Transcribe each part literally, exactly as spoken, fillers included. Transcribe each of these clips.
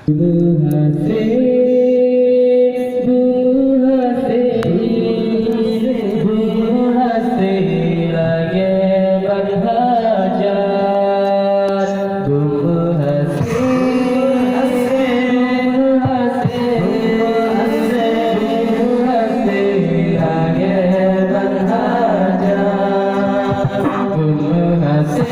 Meuhasé, meuhasé, meuhasé lagèe ban hajat. Meuhasé, meuhasé, meuhasé lagèe ban hajat. Meuhasé,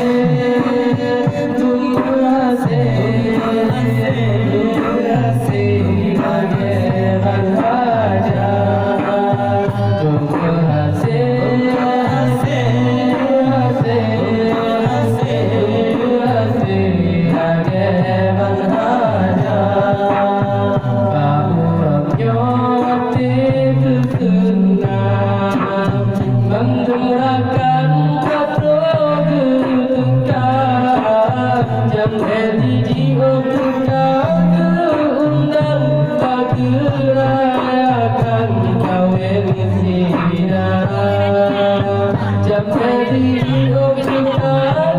Mandum rakan ka troh geuteuka, jamèe jiôh teuka geuundang, ka geurayakan kawén sida. Jamèe jiôh teuka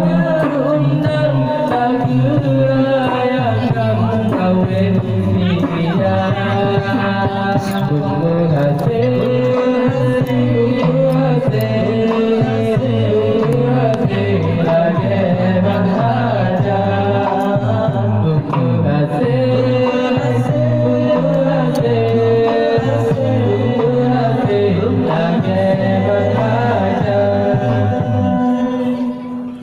geuundang, ka geurayakan kawén sida.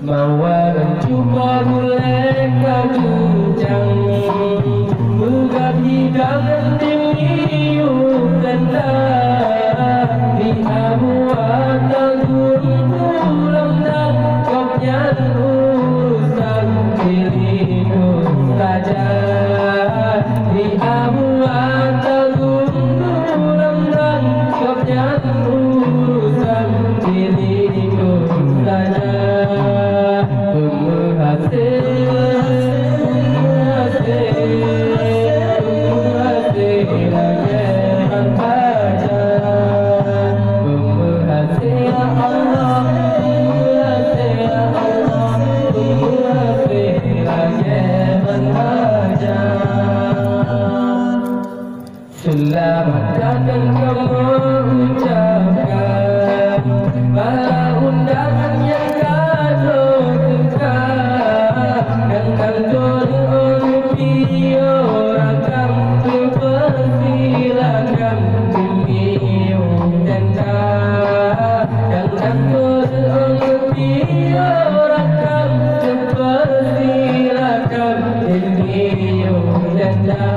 Mawar cupa gulèe ka kencang, peugah hidang di miyueb tenda. Di Abu Atagum pulang dan gobnyan urusan di lindong raja. Di Abu Atagum pulang dan gobnyan urusan di lindong raja. Seulamat datang kamoe ucapkan, para undangan nyang ka troh teuka, dan kantor O P O rakan, dipersilakan miyueb tenda. Dan kantor O P O rakan, dipersilakan miyueb tenda.